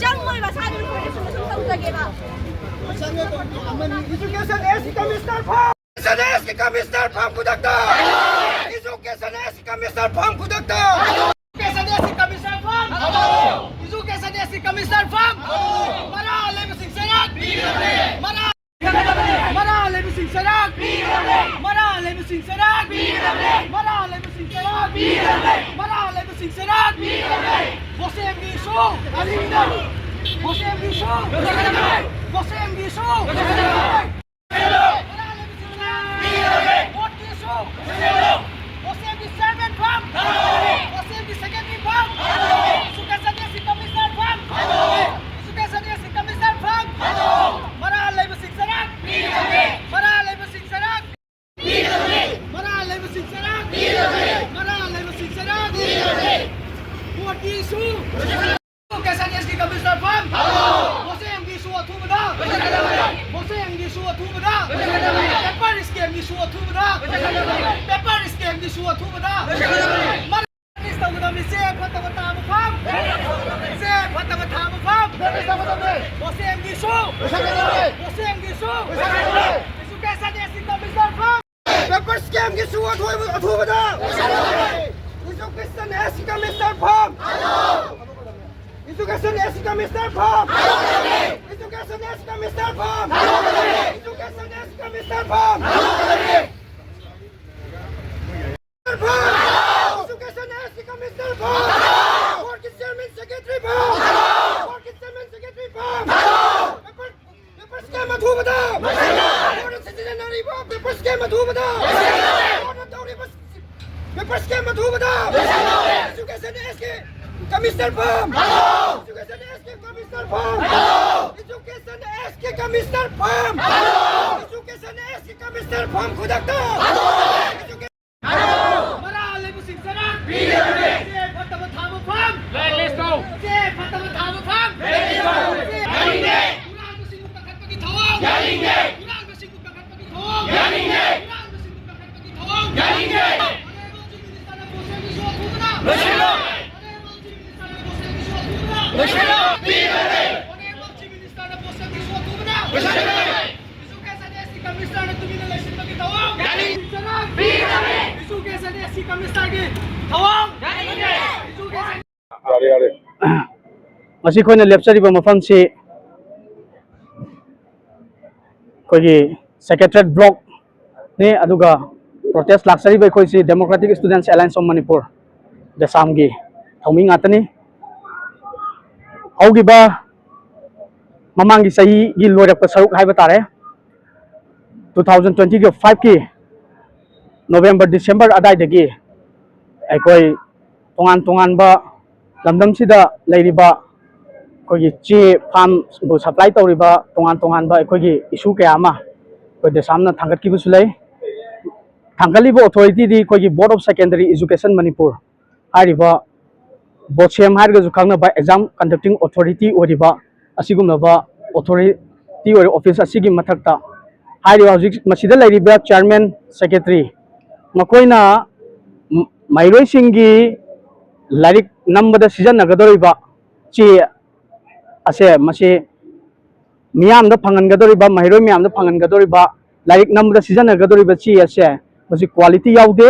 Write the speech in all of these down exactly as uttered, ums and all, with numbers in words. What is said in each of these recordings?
ꯆꯪꯉꯣꯏꯕ, ꯁꯥꯗꯤ ꯂꯣꯏꯔꯦ, ꯁꯨꯝ ꯁꯨꯝ ꯇꯧꯖꯒꯦꯕ꯫ Education S T Commissioner ꯐꯝ! Education S T Commissioner ꯐꯝ ꯈꯨꯗꯛꯇ! Education S T Commissioner ꯐꯝ ꯈꯨꯗꯛꯇ! Education S T Commissioner ꯐꯝ! Education S T Commissioner ꯐꯝ! ꯃꯔꯥꯜ ꯂꯩꯕꯁꯤꯡ ꯆꯩꯔꯥꯛ! ꯃꯔꯥꯜ ꯃꯔꯥ ꯂꯩꯕꯁꯤꯡ ꯆꯩꯔꯥꯛ! ꯃꯔꯥ ꯂꯩꯕꯁꯤꯡ ꯆꯩꯔꯥꯛ! ꯃꯔꯥ ꯂꯩꯕꯁꯤꯡ ꯆꯩꯔꯥꯛ! ꯃꯔꯥ ꯂꯩꯕꯁꯤꯡ ꯆꯩꯔꯥꯛ! ꯕꯣꯁꯦꯝꯒꯤꯁꯨ! ꯕꯣꯁꯦꯝꯒꯤꯁꯨ! ꯕꯣꯁꯦꯝꯒꯤꯁꯨ! ꯃꯔꯥ ꯂꯩꯕꯁꯤꯡ ꯆꯩꯔꯥꯛ! ꯕꯣꯠꯀꯤꯁꯨ! ꯕꯣꯁꯦꯝꯒꯤ chairman ꯐꯝ! ꯕꯣꯁꯦꯝꯒꯤ secretary ꯐꯝ! Education S T Commissioner ꯐꯝ! Education S T Commissioner ꯐꯝ! ꯃꯔꯥꯜ ꯂꯩꯕꯁꯤꯡ ꯆꯩꯔꯥꯛ! ꯃꯔꯥꯜ ꯂꯩꯕꯁꯤꯡ ꯆꯩꯔꯥꯛ! ꯃꯔꯥꯜ ꯂꯩꯕꯁꯤꯡ ꯆꯩꯔꯥꯛ! ꯃꯔꯥꯜ ꯂꯩꯕꯁꯤꯡ ꯆꯩꯔꯥꯛ! ꯕꯣꯠꯀꯤꯁꯨ! Education S T Commissioner ꯐꯝ! ꯕꯣꯁꯦꯝꯒꯤꯁꯨ ꯑꯊꯨꯕꯗ! ꯕꯣꯁꯦꯝꯒꯤꯁꯨ ꯑꯊꯨꯕꯗ! Paper scale! Scam ꯒꯤꯁꯨ ꯑꯊꯨꯕꯗ, paper scam ꯒꯤꯁꯨ ꯑꯊꯨꯕꯗ꯫ ꯃꯥꯅ ꯇꯧꯒꯗꯕꯅꯤ꯫ ꯆꯦ ꯐꯠꯇꯕ ꯊꯥꯕ ꯐꯥꯝ, ꯆꯦ ꯐꯠꯇꯕ ꯊꯥꯕ ꯐꯥꯝ, ꯕꯣꯁꯦꯝꯒꯤꯁꯨ, ꯕꯣꯁꯦꯝꯒꯤꯁꯨ, education S C commissioner ꯐꯥꯝ꯫ Paper scam ꯒꯤꯁꯨ ꯑꯊꯨꯕ-, ꯑꯊꯨꯕꯗ꯫ Education S C commissioner ꯐꯥꯝ꯫ Education S C commissioner ꯐꯥꯝ꯫ Education S C commissioner ꯐꯥꯝ꯫ Education S C commissioner ꯐꯥꯝ꯫ Education S C commissioner ꯐꯥꯝ꯫ Board ꯀꯤ chairman secretary ꯐꯥꯝ꯫ Board ꯀꯤ chairman secretary ꯐꯥꯝ꯫ Paper Paper scam ꯑꯊꯨꯕꯗ! ꯂꯣꯏꯁꯤꯜꯂꯣ! Board ꯅ ꯁꯤꯖꯤꯟꯅꯔꯤꯕ paper scam ꯑꯊꯨꯕꯗ! ꯂꯣꯏꯁꯤꯜꯂꯣ! Board ꯅ ꯇꯧꯔꯤꯕ paper scam ꯑꯊꯨꯕꯗ! ꯂꯣꯏꯁꯤꯜꯂꯣ! Education S C commissioner farm! Hello! Education S C commissioner farm! Hello! Education S C commissioner farm! Hello! Education S C commissioner farm ꯈꯨꯗꯛꯇ! ꯍꯜꯂꯣ! ꯃꯔꯥ ꯂꯩꯕꯁꯤꯡ ꯆꯔꯥ ꯄꯤꯒꯗꯕꯅꯤ꯫ ꯆꯦ ꯐꯠꯇꯕ ꯊꯥꯕ ꯐꯥꯝ꯫ Blacklist ꯇꯧ꯫ ꯆꯦ ꯐꯠꯇꯕ ꯊꯥꯕ ꯐꯥꯝ꯫ Blacklist ꯇꯧ꯫ ꯌꯥꯅꯤꯡꯗꯦ꯫ ꯍꯨꯔꯥꯟꯕꯁꯤꯡꯕꯨ ꯀꯟꯈꯠꯄꯒꯤ ꯊꯧꯑꯣꯡ꯫ ꯌꯥꯅꯤꯡꯗꯦ꯫ ꯍꯨꯔꯥꯟꯕꯁꯤꯡꯕꯨ ꯀꯟꯈꯠꯄꯒꯤ ꯊꯧꯑꯣꯡ꯫ ꯌꯥꯅꯤꯡꯗꯦ꯫ ꯍꯨꯔꯥꯟꯕꯁꯤꯡꯕꯨ ꯀꯟꯈꯠꯄꯒꯤ ꯊꯧꯑꯣꯡ꯫ ꯌꯥꯅꯤꯡꯗꯦ꯫ Honourable Chief Minister ꯅ ꯄꯣꯁꯦꯝꯒꯤꯁꯨ ꯑꯊꯨꯕꯗ꯫ ꯂꯣꯏꯁꯤꯜꯂꯣ꯫ Honourable Chief Minister ꯅ ꯄꯣꯁꯦꯝꯒꯤꯁꯨ ꯑꯊꯨꯕꯗ꯫ ꯂꯣꯏꯁꯤꯜꯂꯣ꯫ ꯄꯤꯒꯗꯕꯅꯤ꯫ Honourable Chief Minister ꯅ ꯄꯣꯁꯦꯝꯒꯤꯁꯨ ꯑꯊꯨꯕꯗ꯫ ꯂꯣꯏꯁꯤꯜꯂꯣ꯫ Education S C commissioner ꯅ ꯇꯨꯃꯤꯟꯅ ꯂꯩꯁꯤꯟꯕꯒꯤ ꯊꯧꯑꯣꯡ꯫ ꯌꯥꯅꯤꯡ-, ꯆꯔꯥ ꯄꯤꯒꯗꯕꯅꯤ꯫ Education S C commissioner ꯒꯤ ꯊꯧꯑꯣꯡ꯫ ꯌꯥꯅꯤꯡꯗꯦ꯫ Education ꯌꯥꯔꯦ, ꯌꯥꯔꯦ꯫ ꯉꯁꯤ ꯑꯩꯈꯣꯏꯅ ꯂꯦꯞꯆꯔꯤꯕ ꯃꯐꯝꯁꯤ ꯑꯩꯈꯣꯏꯒꯤ Secretariat Block ꯅꯤ, ꯑꯗꯨꯒ protest ꯂꯥꯛꯆꯔꯤꯕ ꯑꯩꯈꯣꯏꯁꯤ Democratic Students Alliance of Manipur, ꯗꯦꯁꯥꯝꯒꯤ ꯊꯧꯃꯤ ꯉꯥꯛꯇꯅꯤ꯫ ꯍꯧꯈꯤꯕ ꯃꯃꯥꯡꯒꯤ ꯆꯍꯤꯒꯤ ꯂꯣꯏꯔꯛꯄ ꯁꯔꯨꯛ ꯍꯥꯏꯕ ꯇꯥꯔꯦ, two thousand twenty five ꯀꯤ November, December ꯑꯗꯥꯏꯗꯒꯤ ꯑꯩꯈꯣꯏ ꯇꯣꯉꯥꯟ ꯇꯣꯉꯥꯟꯕ ꯂꯝꯗꯝꯁꯤꯗ ꯂꯩꯔꯤꯕ ꯑꯩꯈꯣꯏꯒꯤ ꯆꯦ ꯐꯥꯝꯕꯨ supply ꯇꯧꯔꯤꯕ ꯇꯣꯉꯥꯟ ꯇꯣꯉꯥꯟꯕ ꯑꯩꯈꯣꯏꯒꯤ issue ꯀꯌꯥ ꯑꯃ ꯑꯩꯈꯣꯏ ꯗꯦꯁꯥꯝꯅ ꯊꯥꯡꯒꯠꯈꯤꯕꯁꯨ ꯂꯩ꯫ ꯊꯥꯡꯒꯠꯂꯤꯕ authority ꯗꯤ ꯑꯩꯈꯣꯏꯒꯤ Board of Secondary Education Manipur ꯍꯥꯏꯔꯤꯕ, ꯕꯣꯁꯦꯝ ꯍꯥꯏꯔꯒꯁꯨ ꯈꯪꯅꯕ exam conducting authority ꯑꯣꯏꯔꯤꯕ ꯑꯁꯤꯒꯨꯝꯂꯕ authority ꯑꯣꯏꯔꯤꯕ office ꯑꯁꯤꯒꯤ ꯃꯊꯛꯇ ꯍꯥꯏꯔꯤꯕ ꯍꯧꯖꯤꯛ ꯃꯁꯤꯗ ꯂꯩꯔꯤꯕ chairman, secretary, ꯃꯈꯣꯏꯅ ꯃ-, ꯃꯍꯩꯔꯣꯏꯁꯤꯡꯒꯤ ꯂꯥꯏꯔꯤꯛ ꯅꯝꯕꯗ ꯁꯤꯖꯤꯟꯅꯒꯗꯧꯔꯤꯕ ꯆꯦ ꯑꯁꯦ, ꯃꯁꯤ ꯃꯤꯌꯥꯝꯗ ꯐꯪꯍꯟꯒꯗꯧꯔꯤꯕ, ꯃꯍꯩꯔꯣꯏ ꯃꯌꯥꯝꯗ ꯐꯪꯍꯟꯒꯗꯧꯔꯤꯕ, ꯂꯥꯏꯔꯤꯛ ꯅꯝꯕꯗ ꯁꯤꯖꯤꯟꯅꯒꯗꯧꯔꯤꯕ ꯆꯦ ꯑꯁꯦ, ꯃꯁꯤ quality ꯌꯥꯎꯗꯦ꯫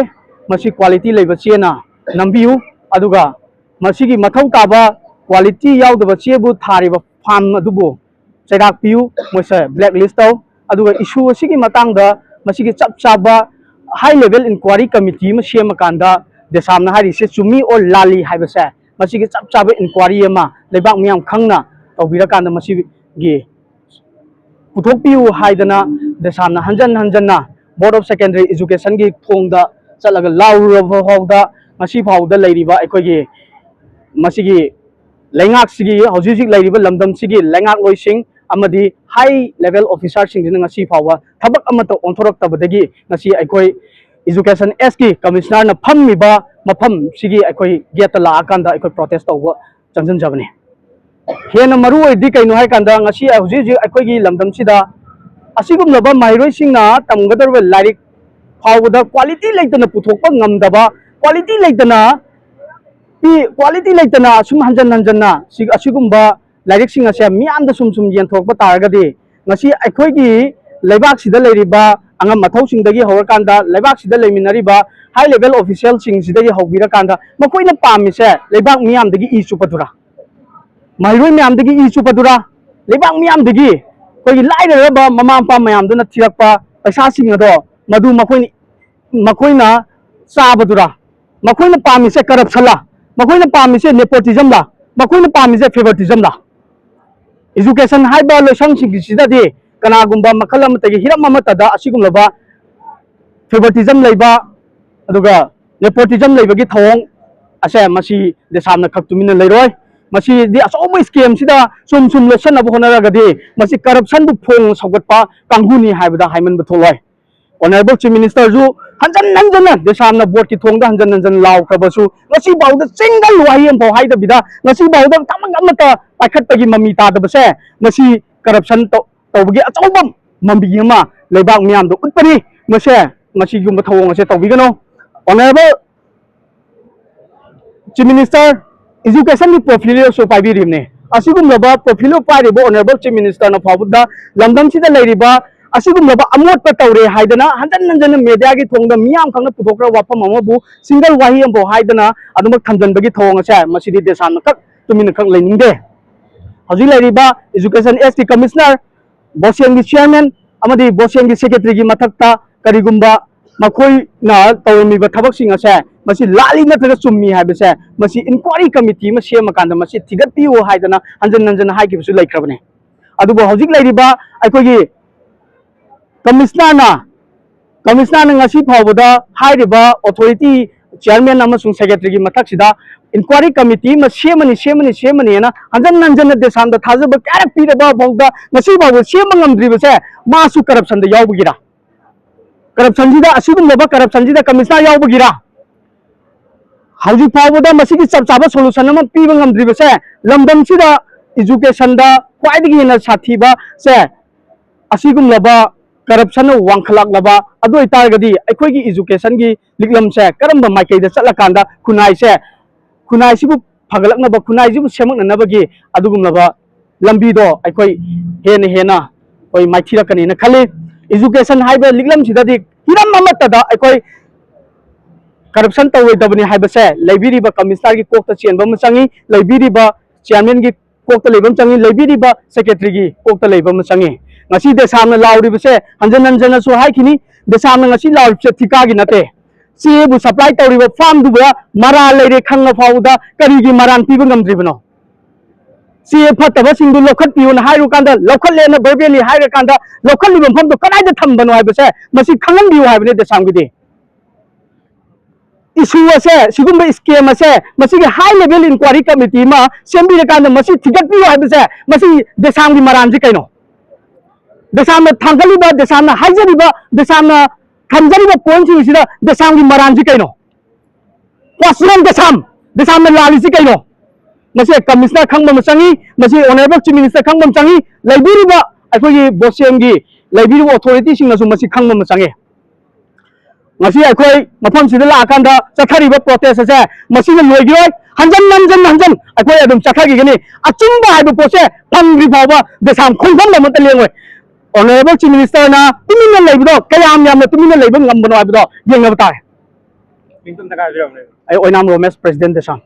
ꯃꯁꯤ quality ꯂꯩꯕ ꯆꯦꯅ ꯅꯝꯕꯤꯌꯨ꯫ ꯑꯗꯨꯒ ꯃꯁꯤꯒꯤ ꯃꯊꯧ ꯇꯥꯕ quality ꯌꯥꯎꯗꯕ ꯆꯦꯕꯨ ꯊꯥꯔꯤꯕ firm ꯑꯗꯨꯕꯨ ꯆꯩꯔꯥꯛ ꯄꯤꯌꯨ, ꯃꯣꯏꯁꯦ blacklist ꯇꯧ꯫ ꯑꯗꯨꯒ issue ꯑꯁꯤꯒꯤ ꯃꯇꯥꯡꯗ ꯃꯁꯤꯒꯤ ꯆꯞ ꯆꯥꯕ high level inquiry committee ꯑꯃ ꯁꯦꯝꯃꯀꯥꯟꯗ ꯗꯦꯁꯥꯝꯅ ꯍꯥꯏꯔꯤꯁꯦ ꯆꯨꯝꯃꯤ or ꯂꯥꯜꯂꯤ ꯍꯥꯏꯕꯁꯦ, ꯃꯁꯤꯒꯤ ꯆꯞ ꯆꯥꯕ inquiry ꯑꯃ ꯂꯩꯕꯥꯛ ꯃꯤꯌꯥꯝ ꯈꯪꯅ ꯇꯧꯕꯤꯔꯀꯥꯟꯗ ꯃꯁꯤꯒꯤ ꯄꯨꯊꯣꯛꯄꯤꯌꯨ ꯍꯥꯏꯗꯅ ꯗꯦꯁꯥꯝꯅ ꯍꯟꯖꯟ ꯍꯟꯖꯟꯅ Board of Secondary Education ꯒꯤ ꯊꯣꯡꯗ ꯆꯠꯂꯒ ꯂꯥꯎꯔꯨꯔꯕ ꯐꯥꯎꯗ ꯉꯁꯤ ꯐꯥꯎꯗ ꯂꯩꯔꯤꯕ ꯑꯩꯈꯣꯏꯒꯤ ꯃꯁꯤꯒꯤ ꯂꯩꯉꯥꯛꯁꯤꯒꯤ, ꯍꯧꯖꯤꯛ ꯍꯧꯖꯤꯛ ꯂꯩꯔꯤꯕ ꯂꯝꯗꯝꯁꯤꯒꯤ ꯂꯩꯉꯥꯛꯂꯣꯏꯁꯤꯡ ꯑꯃꯗꯤ high level officer ꯁꯤꯡꯁꯤꯅ ꯉꯁꯤ ꯐꯥꯎꯕ ꯊꯕꯛ ꯑꯃꯠꯇ ꯑꯣꯟꯊꯣꯔꯛꯇꯕꯗꯒꯤ ꯉꯁꯤ ꯑꯩꯈꯣꯏ Education S ꯀꯤ Commissioner ꯅ ꯐꯝꯃꯤꯕ ꯃꯐꯝꯁꯤꯒꯤ ꯑꯩꯈꯣꯏ gate ꯇ ꯂꯥꯛꯑꯀꯥꯟꯗ ꯑꯩꯈꯣꯏ protest ꯇꯧꯕ ꯆꯪꯁꯤꯟꯖꯕꯅꯤ꯫ ꯍꯦꯟꯅ ꯃꯔꯨ ꯑꯣꯏꯔꯤꯗꯤ ꯀꯩꯅꯣ ꯍꯥꯏ ꯀꯥꯟꯗ, ꯉꯁꯤ ꯍꯧꯖꯤꯛ ꯍꯧꯖꯤꯛ ꯑꯩꯈꯣꯏꯒꯤ ꯂꯝꯗꯝꯁꯤꯗ ꯑꯁꯤꯒꯨꯝꯂꯕ ꯃꯍꯩꯔꯣꯏꯁꯤꯡꯅ ꯇꯝꯒꯗꯧꯔꯤꯕ ꯂꯥꯏꯔꯤꯛ ꯐꯥꯎꯕꯗ quality ꯂꯩꯇꯅ ꯄꯨꯊꯣꯛꯄ ꯉꯝꯗꯕ, quality ꯂꯩꯇꯅ ꯄꯤ-, quality ꯂꯩꯇꯅ ꯑꯁꯨꯝ ꯍꯟꯖꯟ ꯍꯟꯖꯟꯅ ꯁꯤ-, ꯑꯁꯤꯒꯨꯝꯕ ꯂꯥꯏꯔꯤꯛꯁꯤꯡ ꯑꯁꯦ ꯃꯤꯌꯥꯝꯗ ꯁꯨꯝ ꯁꯨꯝ ꯌꯦꯟꯊꯣꯛꯄ ꯇꯥꯔꯒꯗꯤ, ꯉꯁꯤ ꯑꯩꯈꯣꯏꯒꯤ ꯂꯩꯕꯥꯛꯁꯤꯗ ꯂꯩꯔꯤꯕ ꯑꯉꯝ ꯑꯊꯧꯁꯤꯡꯗꯒꯤ ꯍꯧꯔꯀꯥꯟꯗ, ꯂꯩꯕꯥꯛꯁꯤꯗ ꯂꯩꯃꯤꯟꯅꯔꯤꯕ high level official ꯁꯤꯡꯁꯤꯗꯒꯤ ꯍꯧꯕꯤꯔꯀꯥꯟꯗ, ꯃꯈꯣꯏꯅ ꯄꯥꯝꯃꯤꯁꯦ ꯂꯩꯕꯥꯛ ꯃꯤꯌꯥꯝꯗꯒꯤ ꯏ ꯆꯨꯞꯄꯗꯨꯔꯥ? ꯃꯍꯩꯔꯣꯏ ꯃꯌꯥꯝꯗꯒꯤ ꯏ ꯆꯨꯞꯄꯗꯨꯔꯥ? ꯂꯩꯕꯥꯛ ꯃꯤꯌꯥꯝꯗꯒꯤ, ꯑꯩꯈꯣꯏꯒꯤ ꯂꯥꯏꯔꯔꯕ ꯃꯃꯥ ꯃꯄꯥ ꯃꯌꯥꯝꯗꯨꯅ ꯊꯤꯔꯛꯄ ꯄꯩꯁꯥꯁꯤꯡ ꯑꯗꯣ, ꯃꯗꯨ ꯃꯈꯣꯏꯅ, ꯃꯈꯣꯏꯅ ꯆꯥꯕꯗꯨꯔꯥ? ꯃꯈꯣꯏꯅ ꯄꯥꯝꯃꯤꯁꯦ corruption ꯂꯥ? ꯃꯈꯣꯏꯅ ꯄꯥꯝꯃꯤꯁꯦ nepotism ꯂꯥ? ꯃꯈꯣꯏꯅ ꯄꯥꯝꯃꯤꯁꯦ favoritism ꯂꯥ? Education ꯍꯥꯏꯕ ꯂꯣꯏꯁꯪꯁꯤꯡꯁꯤꯗꯗꯤ ꯀꯅꯥꯒꯨꯝꯕ ꯃꯈꯜ ꯑꯃꯠꯇꯒꯤ, ꯍꯤꯔꯝ ꯑꯃꯠꯇꯗ ꯑꯁꯤꯒꯨꯝꯂꯕ favoritism ꯂꯩꯕ, ꯑꯗꯨꯒ nepotism ꯂꯩꯕꯒꯤ ꯊꯧꯑꯣꯡ ꯑꯁꯦ ꯃꯁꯤ ꯗꯦꯁꯥꯝꯅ ꯈꯛ ꯇꯨꯃꯤꯟꯅ ꯂꯩꯔꯣꯏ꯫ ꯃꯁꯤꯗꯤ ꯑꯆꯧꯕ scam ꯁꯤꯗ ꯁꯨꯝ ꯁꯨꯝ ꯂꯣꯠꯁꯟꯅꯕ ꯍꯣꯠꯅꯔꯒꯗꯤ ꯃꯁꯤ corruption ꯕꯨ ꯐꯣꯡ ꯁꯧꯒꯠꯄ ꯀꯥꯡꯕꯨꯅꯤ ꯍꯥꯏꯕꯗ ꯍꯥꯏꯃꯟꯕ ꯊꯣꯛꯂꯣꯏ꯫ Honourable Chief Minister ꯁꯨ ꯍꯟꯖꯟ ꯍꯟꯖꯟꯅ ꯗꯦꯁꯥꯝꯅ board ꯀꯤ ꯊꯣꯡꯗ ꯍꯟꯖꯟ ꯍꯟꯖꯟ ꯂꯥꯎꯈ꯭ꯔꯕꯁꯨ, ꯉꯁꯤ ꯐꯥꯎꯗ single ꯋꯥꯍꯩ ꯑꯃꯐꯥꯎ ꯍꯥꯏꯗꯕꯤꯗ, ꯉꯁꯤ ꯐꯥꯎꯗ ꯊꯕꯛ ꯑꯃꯠꯇ ꯄꯥꯏꯈꯠꯄꯒꯤ ꯃꯃꯤ ꯇꯥꯗꯕꯁꯦ, ꯃꯁꯤ corruption ꯇꯧ-, ꯇꯧꯕꯒꯤ ꯑꯆꯧꯕ ꯃꯃꯤ ꯑꯃ ꯂꯩꯕꯥꯛ ꯃꯤꯌꯥꯝꯗ ꯎꯠꯄꯅꯤ꯫ ꯃꯁꯦ, ꯃꯁꯤꯒꯨꯝꯕ ꯊꯧꯑꯣꯡ ꯑꯁꯦ ꯇꯧꯕꯤꯒꯅꯨ꯫ Honourable Chief Minister, educationꯒꯤ portfolioꯁꯨ ꯄꯥꯏꯕꯤꯔꯤꯕꯅꯤ꯫ ꯑꯁꯤꯒꯨꯝꯂꯕ portfolio ꯄꯥꯏꯔꯤꯕ Honourable Chief Ministerꯅ ꯐꯥꯎꯕꯗ ꯂꯝꯗꯝꯁꯤꯗ ꯂꯩꯔꯤꯕ ꯑꯁꯤꯒꯨꯝꯂꯕ ꯑꯃꯣꯠꯄ ꯇꯧꯔꯦ ꯍꯥꯏꯗꯅ ꯍꯟꯖꯟ ꯍꯟꯖꯟꯅ mediaꯒꯤ ꯊꯣꯡꯗ ꯃꯤꯌꯥꯝ ꯈꯪꯅ ꯄꯨꯊꯣꯛꯈ꯭ꯔ ꯋꯥꯐꯝ ꯑꯃꯕꯨ single ꯋꯥꯍꯩ ꯑꯃꯐꯥꯎ ꯍꯥꯏꯗꯅ ꯑꯗꯨꯃꯛ ꯊꯝꯖꯤꯟꯕꯒꯤ ꯊꯧꯑꯣꯡ ꯑꯁꯦ ꯃꯁꯤꯗꯤ ꯗꯦꯁꯥꯝꯅ ꯈꯛ ꯇꯨꯃꯤꯟꯅ ꯈꯛ ꯂꯩꯅꯤꯡꯗꯦ꯫ ꯍꯧꯖꯤꯛ ꯂꯩꯔꯤꯕ Education S T Commissioner, ꯕꯣꯁꯦꯝꯒꯤ chairman ꯑꯃꯗꯤ ꯕꯣꯁꯦꯝꯒꯤ secretaryꯒꯤ ꯃꯊꯛꯇ ꯀꯔꯤꯒꯨꯝꯕ ꯃꯈꯣꯏꯅ ꯇꯧꯔꯝꯃꯤꯕ ꯊꯕꯛꯁꯤꯡ ꯑꯁꯦ ꯃꯁꯤ ꯂꯥꯜꯂꯤ ꯅꯠꯇ꯭ꯔꯒ ꯆꯨꯝꯃꯤ ꯍꯥꯏꯕꯁꯦ ꯃꯁꯤ inquiry committee ꯑꯃ ꯁꯦꯝꯃꯀꯥꯟꯗ ꯃꯁꯤ ꯊꯤꯒꯠꯄꯤꯌꯨ ꯍꯥꯏꯗꯅ ꯍꯟꯖꯟ ꯍꯟꯖꯟ ꯍꯥꯏꯈꯤꯕꯁꯨ ꯂꯩꯈ꯭ꯔꯕꯅꯤ꯫ ꯑꯗꯨꯕꯨ ꯍꯧꯖꯤꯛ ꯂꯩꯔꯤꯕ ꯑꯩꯈꯣꯏꯒꯤ commissionerꯅ, commissionerꯅ ꯉꯁꯤ ꯐꯥꯎꯕꯗ ꯍꯥꯏꯔꯤꯕ authority chairman ꯑꯃꯁꯨꯡ secretaryꯒꯤ ꯃꯊꯛꯁꯤꯗ inquiry committee ꯑꯃ ꯁꯦꯝꯃꯅꯤ, ꯁꯦꯝꯃꯅꯤ, ꯁꯦꯝꯃꯅꯤꯅ ꯍꯟꯖꯟ ꯍꯟꯖꯟꯅ ꯗꯦꯁꯥꯝꯗ ꯊꯥꯖꯕ ꯀꯌꯥꯔꯛ ꯄꯤꯔꯕ ꯐꯥꯎꯗ ꯉꯁꯤ ꯐꯥꯎꯕ ꯁꯦꯝꯕ ꯉꯝꯗ꯭ꯔꯤꯕꯁꯦ ꯃꯥꯁꯨ corruptionꯗ ꯌꯥꯎꯕꯒꯤꯔ? Corruptionꯁꯤꯗ, ꯑꯁꯤꯒꯨꯝꯂꯕ corruptionꯁꯤꯗ commissioner ꯌꯥꯎꯕꯒꯤꯔ? ꯍꯧꯖꯤꯛ ꯐꯥꯎꯕꯗ ꯃꯁꯤꯒꯤ ꯆꯞ ꯆꯥꯕ solution ꯑꯃ ꯄꯤꯕ ꯉꯝꯗ꯭ꯔꯤꯕꯁꯦ ꯂꯝꯗꯝꯁꯤꯗ educationꯗ ꯈ꯭ꯋꯥꯏꯗꯒꯤ ꯍꯦꯟꯅ ꯁꯥꯊꯤꯕꯁꯦ ꯑꯁꯤꯒꯨꯝꯂꯕ corruptionꯅ ꯋꯥꯡꯈꯠꯂꯛꯂꯕ ꯑꯗꯨ ꯑꯣꯏꯇꯥꯔꯒꯗꯤ ꯑꯩꯈꯣꯏꯒꯤ educationꯒꯤ ꯂꯤꯛꯂꯝꯁꯦ ꯀꯔꯝꯕ ꯃꯥꯏꯀꯩꯗ ꯆꯠꯂꯀꯥꯟꯗ ꯈꯨꯟꯅꯥꯏꯁꯦ, ꯈꯨꯟꯅꯥꯏꯁꯤꯕꯨ ꯐꯒꯠꯂꯛꯅꯕ, ꯈꯨꯟꯅꯥꯏꯁꯤꯕꯨ ꯁꯦꯝꯃꯛꯅꯅꯕꯒꯤ ꯑꯗꯨꯒꯨꯝꯂꯕ ꯂꯝꯕꯤꯗꯣ ꯑꯩꯈꯣꯏ ꯍꯦꯟꯅ ꯍꯦꯟꯅ ꯑꯩꯈꯣꯏ ꯃꯥꯏꯊꯤꯔꯛꯀꯅꯤꯅ ꯈꯜꯂꯤ꯫ Education ꯍꯥꯏꯕ ꯂꯤꯛꯂꯝꯁꯤꯗꯗꯤ ꯍꯤꯔꯝ ꯑꯃꯠꯇꯗ ꯑꯩꯈꯣꯏ corruption ꯇꯧꯔꯣꯏꯗꯕꯅꯤ ꯍꯥꯏꯕꯁꯦ ꯂꯩꯕꯤꯔꯤꯕ commissionerꯒꯤ ꯀꯣꯛꯇ ꯆꯦꯟꯕ ꯑꯃ ꯆꯪꯉꯤ, ꯂꯩꯕꯤꯔꯤꯕ chairmanꯒꯤ ꯀꯣꯛꯇ ꯂꯩꯕ ꯑꯃ ꯆꯪꯉꯤ, ꯂꯩꯕꯤꯔꯤꯕ secretaryꯒꯤ ꯀꯣꯛꯇ ꯂꯩꯕ ꯑꯃ ꯆꯪꯉꯤ꯫ ꯉꯁꯤ ꯗꯦꯁꯥꯝꯅ ꯂꯥꯎꯔꯤꯕꯁꯦ ꯍꯟꯖꯟ ꯍꯟꯖꯟꯅꯁꯨ ꯍꯥꯏꯈꯤꯅꯤ, ꯗꯦꯁꯥꯝꯅ ꯉꯁꯤ ꯂꯥꯎꯔꯤꯕꯁꯦ ꯊꯤꯀꯥꯒꯤ ꯅꯠꯇꯦ꯫ ꯆꯦꯕꯨ supply ꯇꯧꯔꯤꯕ farmꯗꯨꯕꯨ ꯃꯔꯥꯜ ꯂꯩꯔꯦ ꯈꯪꯉ ꯐꯥꯎꯕꯗ ꯀꯔꯤꯒꯤ ꯃꯔꯥꯜ ꯄꯤꯕ ꯉꯝꯗ꯭ꯔꯤꯕꯅꯣ? ꯆꯦ ꯐꯠꯇꯕꯁꯤꯡꯗꯨ ꯂꯧꯈꯠꯄꯤꯌꯨꯅ ꯍꯥꯏꯔꯨꯀꯥꯟꯗ ꯂꯧꯈꯠꯂꯦꯅ verbally ꯍꯥꯏꯔꯀꯥꯟꯗ ꯂꯧꯈꯠꯂꯤꯕ ꯃꯐꯝꯗꯣ ꯀꯗꯥꯏꯗ ꯊꯝꯕꯅꯣ ꯍꯥꯏꯕꯁꯦ ꯃꯁꯤ ꯈꯪꯍꯟꯕꯤꯌꯨ ꯍꯥꯏꯕꯅꯤ ꯗꯦꯁꯥꯝꯒꯤꯗꯤ꯫ Issue ꯑꯁꯦ, ꯁꯤꯒꯨꯝꯕ scam ꯑꯁꯦ ꯃꯁꯤꯒꯤ high level inquiry committee ꯑꯃ ꯁꯦꯝꯕꯤꯔꯀꯥꯟꯗ ꯃꯁꯤ ꯊꯤꯒꯠꯄꯤꯌꯨ ꯍꯥꯏꯕꯁꯦ ꯃꯁꯤ ꯗꯦꯁꯥꯝꯒꯤ ꯃꯔꯥꯟꯁꯤ ꯀꯩꯅꯣ? ꯗꯦꯁꯥꯝꯅ ꯊꯥꯡꯒꯠꯂꯤꯕ, ꯗꯦꯁꯥꯝꯅ ꯍꯥꯏꯖꯔꯤꯕ, ꯗꯦꯁꯥꯝꯅ ꯊꯝꯖꯔꯤꯕ pointꯁꯤꯡꯁꯤꯗ ꯗꯦꯁꯥꯝꯒꯤ ꯃꯔꯥꯟꯁꯤ ꯀꯩꯅꯣ? What's wrong ꯗꯦꯁꯥꯝ? ꯗꯦꯁꯥꯝꯅ ꯂꯥꯜꯂꯤꯁꯤ ꯀꯩꯅꯣ? ꯃꯁꯤ commissioner ꯈꯪꯕ ꯑꯃ ꯆꯪꯉꯤ, ꯃꯁꯤ Honourable Chief Minister ꯈꯪꯕ ꯑꯃ ꯆꯪꯉꯤ, ꯂꯩꯕꯤꯔꯤꯕ ꯑꯩꯈꯣꯏꯒꯤ ꯕꯣꯁꯦꯝꯒꯤ ꯂꯩꯕꯤꯔꯤꯕ ꯑꯣꯊꯣꯔꯤꯇꯤꯁꯤꯡꯅꯁꯨ ꯃꯁꯤ ꯈꯪꯕ ꯑꯃ ꯆꯪꯉꯤ꯫ ꯉꯁꯤ ꯑꯩꯈꯣꯏ ꯃꯐꯝꯁꯤꯗ ꯂꯥꯛꯑꯀꯥꯟꯗ ꯆꯠꯊꯔꯤꯕ ꯄ꯭ꯔꯣꯇꯦꯁ ꯑꯁꯦ ꯃꯁꯤꯅ ꯂꯣꯏꯈꯤꯔꯣꯏ꯫ ꯍꯟꯖꯟ ꯍꯟꯖꯟ ꯍꯟꯖꯟ ꯑꯩꯈꯣꯏ ꯑꯗꯨꯝ ꯆꯠꯊꯈꯤꯒꯅꯤ꯫ ꯑꯆꯨꯝꯕ ꯍꯥꯏꯕ ꯄꯣꯠꯁꯦ ꯐꯪꯗ꯭ꯔꯤ ꯐꯥꯎꯕ ꯗꯦꯁꯥꯝ ꯈꯣꯡꯐꯝ ꯑꯃꯠꯇ ꯂꯦꯡꯉꯣꯏ꯫ ꯑꯣꯅꯔꯦꯕꯜ ꯆꯤꯐ ꯃꯤꯅꯤꯁꯇꯔꯅ ꯇꯨꯃꯤꯟꯅ ꯂꯩꯕꯗꯣ ꯀꯌꯥꯝ ꯌꯥꯝꯅ ꯇꯨꯃꯤꯟꯅ ꯂꯩꯕ ꯉꯝꯕꯅꯣ ꯍꯥꯏꯕꯗꯣ ꯌꯦꯡꯅꯕ ꯇꯥꯔꯦ꯫ ꯑꯩ ꯑꯣꯏꯅꯥꯝ ꯔꯣꯃꯦꯁ, ꯄ꯭ꯔꯦꯁꯤꯗꯦꯟ ꯗꯦꯁꯥꯝ꯫